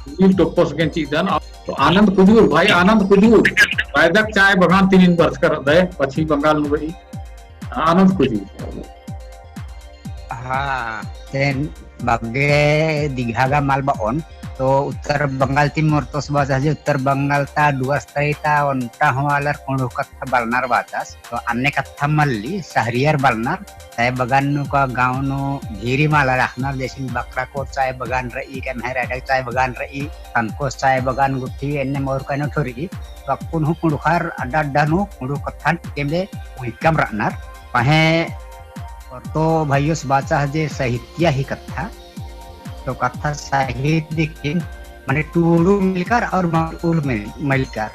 सुनील टोप्पोस गे चिअदन। तो आनंद कुजूर, भाई आनंद कुजूर, बैदक चाय बगान ती नीन बरचका रअदय, पश्चिम बंगाल नू रई। आनंद कुजूर। हाँ, तेन बग्गे दिघा गा मल बओन, तो उत्तर बंगाल ती मोर तोस बाचस जे उत्तर बंगाल ता डुअस तरी ता ओन्टा हूँ आलर कुँड़ुख़ कत्था बलनर बाचस, तो अन्ने कत्था मल्ली, सहरियर बलनर, चाय बगान नू का गाँव नू ढेरी मल अख़नर, जैसे बकरा कोट चाय बगान रई, का एम्है रअदग चाय बगान रई, तनकोस चाय बगान गुट्ठी, एन्ने मोर कनो ठोरी, तो अक्कुन हूँ कुँड़ुख़र अड्डा अड्डा नू कुँड़ुख़ कत्थन टिकेम ले उइकम रअनर, पहें और तो भइयोस बाचस जे साहित्य ही कत्था, तो कत्था साहित्य किन, मने टूड़ू मिलकर और मटउल मिल-, मिलकर।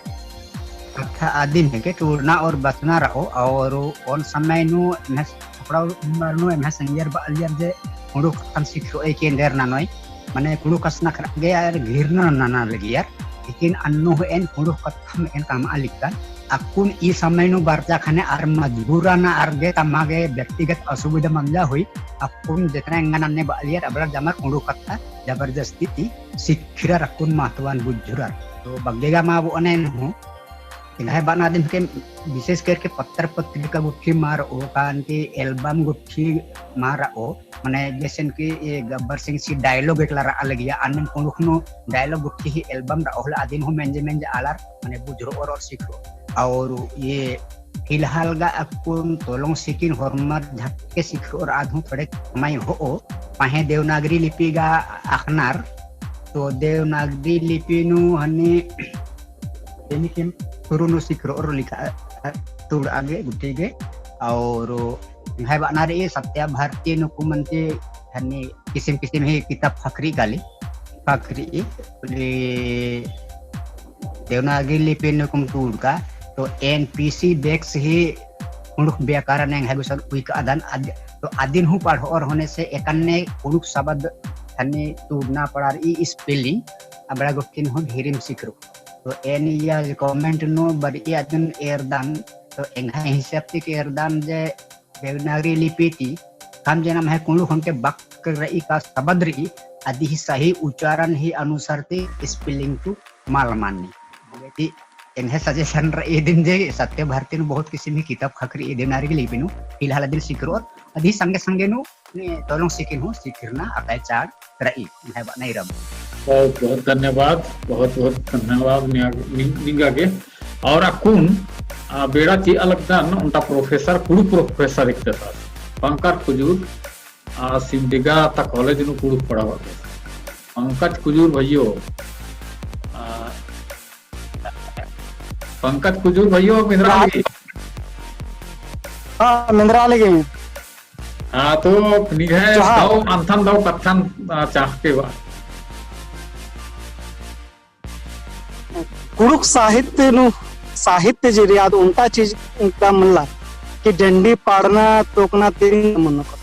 कत्था अदिन हेके टूड़ना और बचना रओ, और ओन समय नू एम्है थोड़ा उमर नू एम्है संगियर बअलियर जे कुँड़ुख़ कत्थन सिखरओ एकेन देर ननोय, मने कुँड़ुख़ कछनखरआ गे आर घिरना नना लगियर, लेकिन अन्नु हूँ एन कुँड़ुख़ कत्थम एन कमआ लिक्कन। अक्कुन ई समय नू बरचा ख़ने आर मजबूरन आर गे तम्मा गे व्यक्तिगत असुविधा मंजा हुई। अक्कुन जेतना एंगन अन्ने बअलियर अबड़ा जमर कुँड़ुख़ कत्था जबरदस्ती ती सिखरर अक्कुन महत्वन बुझुरर। तो बग्गे गा मा बओन एन हूँ। एंग्है बअना दिम के विशेष करके पत्र पत्रिका गुट्ठी मा रओ, कान की album गुट्ठी मा रओ, मने जैसे कि ये गब्बर सिंह सी dialogue एकला रआ लगिया, अन्नेम कुँड़ुख़ नू dialogue गुट्ठी ही album रओ, होले अदिन हूँ मेंजे मेंजे आलर मने बुझरओर और सिखरओर। और ये फिलहाल गा अक्कुन तोलोंग सिकिन होरमर झक्के सिखरओर आद हूँ थोड़े कमई होओ, पहें देवनागरी लिपि गा अख़नर, तो देवनागरी लिपि नू हनी एनिकिम शुरू नू सिखरओर लिखा, अ, टूड़आ गे, गुट्ठी गे। और एंग्है बअना रई सत्या भारती नू कुमन ती हनी किसिम किसिम ही किताब ख़क्खरई काली, ख़क्खरई, उली देवनागरी लिपि नू कुम टूड़का, तो एन पी सी बेक्स ही कुँड़ुख़ व्याकरण एंग्है गुसन उइकदन, अद-, तो अदिन हूँ पढ़ओर होने से एकन्ने कुँड़ुख़ शब्द हनी टूड़ना पड़ारई spelling, अबड़ा गुट्ठिन हूँ ढेरिम सिखरओ। तो एन इया comment नू बरई अदिन एरदन, तो एंग्है हिसाब ती एरदन जे देवनागरी लिपि ती कम जे नम्है कुँड़ुख़ ओन्टे बक रई का शब्द रई, अदी ही सही उच्चारण ही अनुसार ती spelling ती मल मनी। ती एंग्है suggestion रई इदिन जे सत्य भारती नू बहुत किसिम ही किताब ख़क्खरई देवनागरी लिपि नू, फिलहाल अदिन सिखरओर, अदी संगे संगे नू ने तोलोंग सिकिन हूँ सिखरना अकय चाड़ रई, एंग्है बअना इरम। बहुत बहुत धन्यवाद, बहुत बहुत धन्यवाद निया-, नि-, निंगा गे। और अक्कुन, आ, बेड़ा चिआ लगदन ओन्टा professor, कुँड़ुख़ professor एकदस, पंकज कुजूर, आ, सिमडेगा ता college नू कुँड़ुख़ पढ़ाबअदस। पंकज कुजूर भइयो, आ, पंकज कुजूर भइयो, मेंदरा हाँ। लगी। हाँ, मेंदरा लगी। हाँ, तो निंग्है जोहार। दव, अन्थन दव कत्थन, आ, चाहके बा। कुँड़ुख़ साहित्य नू, साहित्य जे रई आद ओन्टा चीज का मल्ला कि डंडी पाड़ना, तोकना, तेंगना मनो का।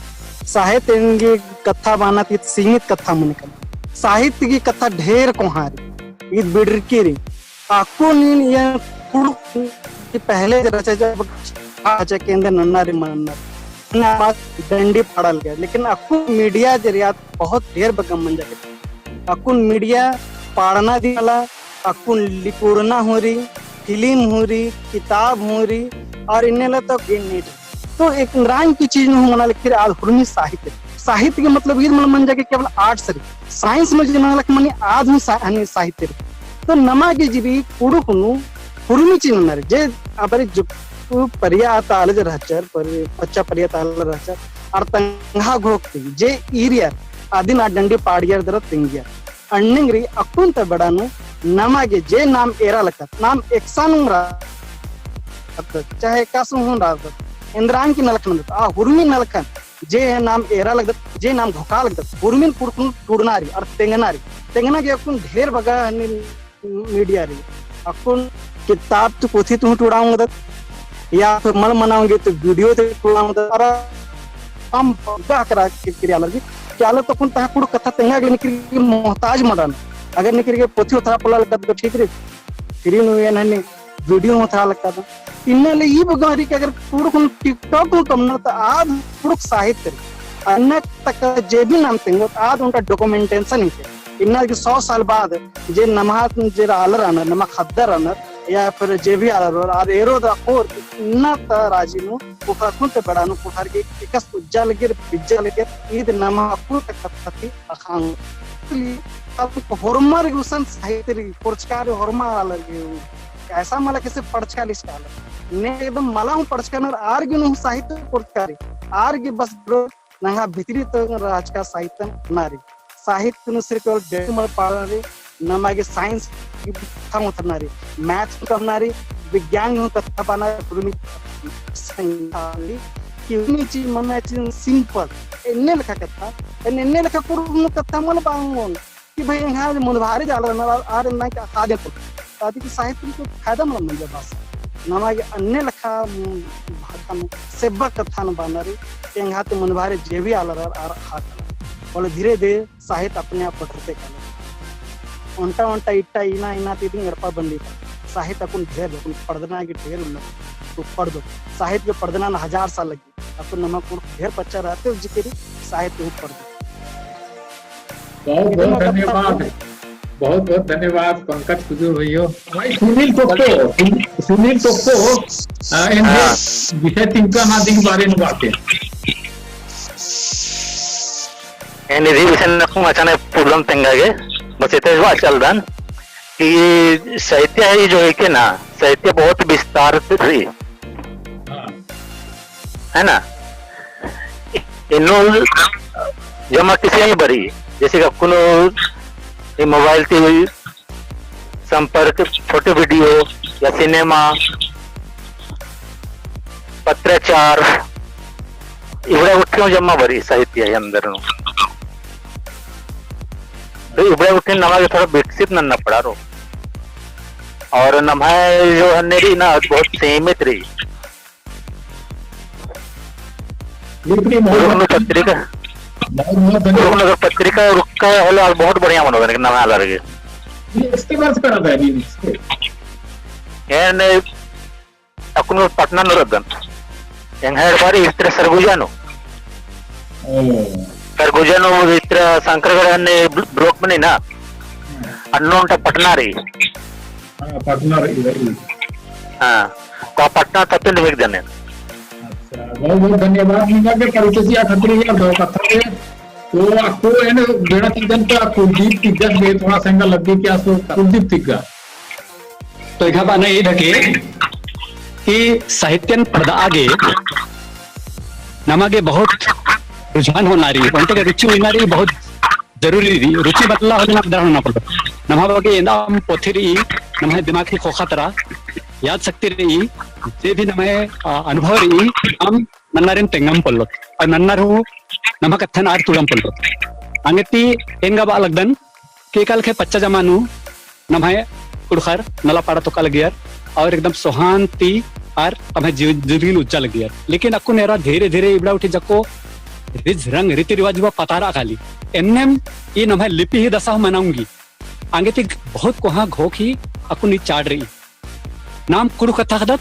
साहित्य एन गे कत्था बअना ती सीमित कत्था मने का। साहित्य गही कत्था ढेर कोहाँ रई, ईद बिड़रकी रई। अक्कुन इया कुँड़ुख़ ती पहले जे रहचा जब रहचा केंद्र नन्ना रई मन्ना रई। ना बात डंडी पाड़ा लगिया, लेकिन अक्कुन media जरिया बहुत ढेर बग्गे मंजा के। अक्कुन media पाड़ना दिम मला, अक्कुन लिकुड़ना हूँ रई, film हूँ रई, किताब हूँ रई, और इन्ने ला तो गिन नहीं तो एन्दरा की चीज नू हूँ मना लगी आद हुरमी साहित्य। साहित्य के मतलब ईद मल मंजा कि केवल arts रई, science में जे मना लगी मनी आद हूँ सा-, हनी साहित्य रई। तो नमा गे जीबी कुँड़ुख़ नू हुरमी चीज नन्ना रई, जे अबरी जो परिया ता आलर रहचर, पर पच्चा परिया ता आलर रहचर, अरा तंगआ घोख ती जे ईरियर अदिन आ डंडी पाड़ियर दरा तेंगियर। अन्नेंगरी अक्कुन ता बेड़ा नू नमा गे जे नाम एरा लगदत, नाम एकसन हूँ रअदत, चाहे एकासे हूँ रअदत, एन्दरा की नलख नन्दत, आ हुरमी नलखन जे नाम एरा लगदत, जे नाम घोखा लगदत, हुरमिन कुँड़ुख़ नू टूड़ना रई, अरा तेंगना रई। तेंगना गे अक्कुन ढेर बग्गे हनी media रई। अक्कुन किताब ती, पोथी ती हूँ टूड़ा ओंगदत, या फिर मल मना ओंगी तो video ती टूड़ा ओंगदत। अरा हम बग्गे हकरा के किरिया लगी कि आलर तो अक्कुन तंगआ कुँड़ुख़ कत्था तेंगा गे निकिर गे मोहताज मल रअनर। अगर निकिर गे पोथी ओथरा पोल्ला लगदत तो ठीक रई, free नू एन हनी video ओथरा लगदत। इन्ना ले ई बग्गे रई कि अगर कुँड़ुख़ नू TikTok नू कमना तो आद कुँड़ुख़ साहित्य रई। अन्ने तक जे भी नाम तेंगोत आद ओन्टा documentation हिके। इन्ना कि सौ साल बाद जे नम्है जे आलर रअनर, नम्है ख़द्दर रअनर, या फिर जे भी आलर रअनर, आर एरोर अख़ोर, इन्ना ता राजी नू, ख़ोख़ा अक्कुन ता बेड़ा नू, ख़ोख़ार गे एकासे उज्जा लगियर, बिज्जा लगियर, ईद नम्है अक्कुन ता कत्था ती अख़ांग। इसलिए अब होरमर गुसन साहित्य रई, पढ़चका रई, होरमर आलर गे, ऐसा मला कि सिर्फ पढ़चका लिखचका आलर। ने एकदम मला हूँ पढ़चका नर, आर गे नू साहित्य पढ़चका रई, आर गे बस नंगा भितरी ता रहचका साहित्य नन्ना रई। साहित्य नू सिर्फ केवल डेट मल पाड़ना रई, नमा गे science की कत्था ओथरना रई, math नू कमना रई, विज्ञान नू कत्था बअना रई, हुरमी संख्या रई, कि हुरमी चीज मना चीज simple, एन्ने लेखा कत्था, एन्ने, एन्ने लेखा कुँड़ुख़ नू कत्था मल बअनोन, कि भाई एंग्है मुन्दभारे जे आलर रअनर, आर एन्ने का खादे तो। ताकि साहित्य को फायदा मल मंजा बस। नमा गे अन्ने लेखा, उम, भाषा नू सेब्बा कत्था नू बअना रई, एंग्है ती मुन्दभारे जे भी आलर रअनर, आर ख़ादर। और धीरे धीरे साहित्य अपने आप बढ़रते कालो। ओन्टा ओन्टा इट्टा इन्ना इन्ना ती दिम एड़पा बंदी का। साहित्य अक्कुन ढेर, अक्कुन पढ़दना गे ढेर उन्नत, तो पढ़दो। साहित्य के पढ़दना नू हजार साल लग्गी। अक्कुन नमा कुँड़ुख़ ढेर पच्चा रअदत, उज्जकी रई साहित्य हूँ पढ़दो। बहुत बहुत धन्यवाद। बहुत बहुत धन्यवाद पंकज कुजूर भैया। भाई सुनील टोप्पो, सुनील टोप्पो, आ, एन हाँ। विषय तिंका ना दिग बारे में बातें। एन इदी विषय नू अक्कुन अचानक problem तेंगा गे, बस इतने बात चल दन कि साहित्य है जो है कि ना, साहित्य बहुत विस्तार से रई। हाँ। है ना? इन्नु जमा किसी ही बरी, जैसे कि अक्कुन ये mobile ती संपर्क, छोटे video या cinema, पत्राचार, इबड़ा गुट्ठी जम्मा बरी साहित्य है अंदर नू। तो इबड़ा गुट्ठी नमा गे थोड़ा विकसित नन्ना पड़ारो। और नम्है जो हन्ने रई ना, बहुत सीमित रई। लिपि बहुत रुग्ण पत्रिका। बहुत बहुत धन्यवाद। रुग्ण अगर पत्रिका रुक्का होला, बहुत बढ़िया मनो, नम्है आलर गे। ये इसके बाद करा था, ये इसके। एन अक्कुन पटना नू रअदन। एंग्है एड़पा रई इत्रा सरगुजा नू। ओ। सरगुजा नू इत्रा शंकरगढ़ हन्ने ब्ल-, block मनी ना। हाँ। अन्नु ओन्टा पटना रई। हाँ, पटना रई, रई। हाँ, तो पटना तत्ते निमिक देने। अच्छा, बहुत बहुत धन्यवाद निंगा गे परिचय चिआ खतरी गे दव कत्था गे। तो अक्कु एन बेड़ा चिअदन तो कुलदीप तिग्गा गे थोड़ा सा एंगा लग्गी कि आस तो कुलदीप तिग्गा। तो एंग्है बअना ईद हिके कि साहित्यन पढ़दआ गे नमा गे बहुत रुझान होना रई, ओन्टे गे रुचि होना रई, बहुत जरूरी रई। रुचि बदला होले ना दरा होना पड़ो। नम्है बग्गे एन्देर पोथी रई, नम्है दिमाग ही खोखा तरा, याद शक्ति रई, जे भी नम्है, आ, अनुभव रई, नाम नन्नारिन तेंगम पोल्लोत। और नन्नार हूँ नम्है कत्थन आर तुड़म पोल्लोत। अंगेती एंगा बआ लगदन, के काल खे पच्चा जमा नू नम्है कुँड़ुख़र नला पाड़ा तोका लगियर और एकदम सोहान ती आर तम्है जीव-, जिंदगी नू उज्जा लगियर। लेकिन अक्कुन एरा धीरे-धीरे इबड़ा उठी जक्को रिझ रंग रीति रिवाज हुआ पतारा खाली। एन्नेम ई नम्है लिपि ही दसा हूँ मना ओंगी। अंगेती बहुत कोहाँ घोख ही अक्कुन ई चाड़ रई। नाम कुँड़ुख़ कत्था ख़दत,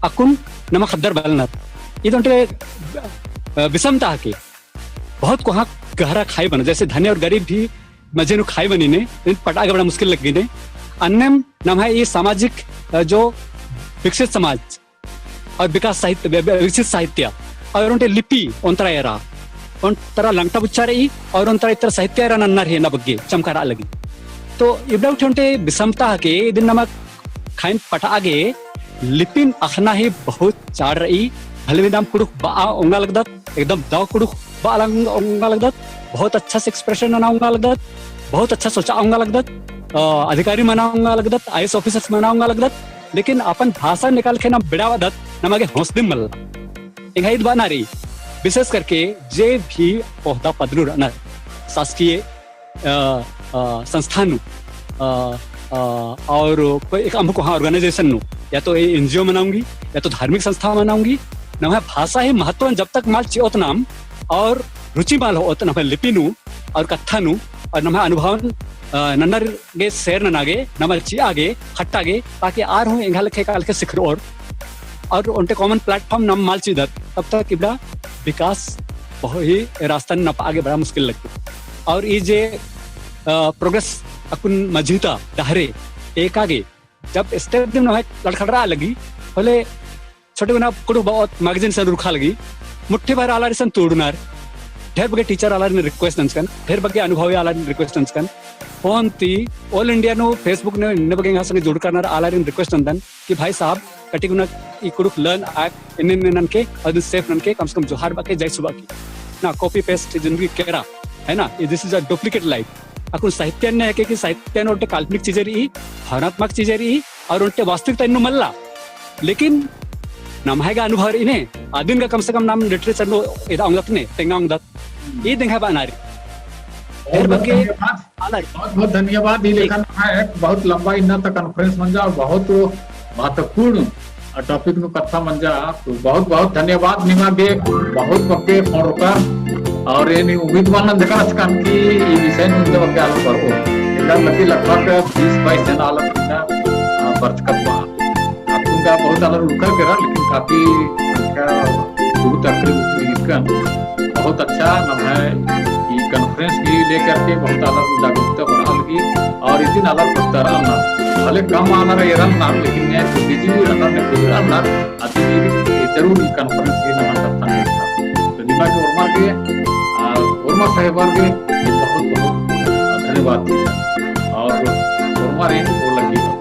अक्कुन नमा ख़द्दर बलनर। ई तो ओन्टे, अ, विषमता हिके। बहुत कोहाँ गहरा खाई बनो, जैसे धनी और गरीब ही मझी नू खाई बनी ने, लेकिन पटआ गे बड़ा मुश्किल लग्गी ने। अन्नेम नम्है ई सामाजिक, अ, जो विकसित समाज और विकास साहित्य, वि-, वि-, विकसित साहित्य, और ओन्टे लिपि ओन्तरा एरा, ओन्तरा लंगटा बुच्चा रई, और ओन्तरा इतरा साहित्य एरा नन्ना रई एन्ने बग्गे चमकारा लगी। तो इबड़ा गुट्ठी ओन्टे बिसमता हके, इदिन नमा खाइन पटआ गे लिपिन अख़ना ही बहुत चाड़ रई। भले भी नाम कुँड़ुख़ बआ ओंगा लगदत, एकदम दव कुँड़ुख़ बआ लंग-, ओंगा लगदत, बहुत अच्छा से expression नना ओंगा लगदत, बहुत अच्छा सोचा ओंगा लगदत, अ, अधिकारी मना ओंगा लगदत, IAS officers मना ओंगा लगदत, लेकिन अपन भाषा निकाल के नाम बेड़ा बअदत, नमा गे हौसदिम मल्ला। एंग्है ईद बअना रई, विशेष करके जे भी ओहदा पद नू रअनर, शासकीय अ, अ, संस्था नू, अ, अ, और कोई एक अम्म कोहाँ organization नू, या तो ए NGO मना ओंगी, या तो धार्मिक संस्था मना ओंगी, नम्है भाषा ही महत्वन जब तक मल चिओत नाम, और रुचि मल होओत नम्है लिपि नू, और कत्था नू, और नम्है अनुभवन, अ, नन्नर गे share नना गे, नम्है चिआ गे, खट्टा गे, ताकि आर हूँ एंग्है लेखे का लेखे सिखरओर, और ओन्टे common platform नाम मल चिदत, तब तक इबड़ा विकास बहुत ही रास्ता नपआ गे बड़ा मुश्किल लगदत। और ई जे, अ, progress अक्कुन मझी ता डहरे एका गे, जब step दिम नम्है लड़खड़रआ लगी, होले छोटे गुना कुँड़ुख़ बओत magazine सन रुखा लगी, मुट्ठी भर आलारिन सन तोड़ुनर, ढेर बग्गे teacher आलारिन request नंजकन, ढेर बग्गे अनुभवी आलारिन request नंजकन, phone ती, all India नू, Facebook नू, एन्ने बग्गे एंग्है संगे जुड़कनर आलारिन request नंदन, कि भाई साहब, कटिक गुना ई कुँड़ुख़ learn app एन्ने एन्ने ननके, अदिन safe ननके, कम से कम जोहार बअके, जय सुबा की। ना, copy paste जिंदगी केरा, है ना? This is a duplicate life। अक्कुन साहित्य एन्ने हके कि साहित्य नू ओन्टे काल्पनिक चीजें रई, भावनात्मक चीजें रई, और ओन्टे वास्तविकता एन्नु मल्ला। लेकिन नम्है गा अनुभव रई ने, अदिन गा कम से कम नाम literature नू एदा ओंगदत ने, तेंगा ओंगदत। ईद एंग्है बअना रई। बहुत ढेर बहुत बग्गे धन्यवाद। आलर। बहुत बहुत धन्यवाद। ई ठीक। लेखा नम्है एक बहुत लंबा इन्ना ता conference मंजा और बहुत महत्वपूर्ण topic नू कत्था मंजा। तो बहुत बहुत धन्यवाद निमा गे, बहुत बग्गे ख़ोंड़रकर और एन उम्मीद मल नंजकन रहचकन कि ई विषय नू इन्ना बग्गे आलर बरओर। एंगा लग्गी लगभग बीस बाईस जन आलर इन्ना, आ, बरचकत बा। अक्कुन गा बहुत आलर उरखर केरा, लेकिन काफी संख्या बहुत आखिरी उतरी इरकन। बहुत अच्छा नम्है ई conference भी लेकर के बहुत आलर जागरूकता बढ़आ लगी और इदिन आलर पत्थर आलर, भले कम आलर एरन ना, लेकिन ने busy भी रहना, ने कुछ रहना, अति भी जरूर ई conference भी नम्है कत्थन एकता। तो निमा गे ओर्मर गे, आ, ओर्मा साहेबर गे बहुत बहुत धन्यवाद। और ओर्मर एन ओ लगी।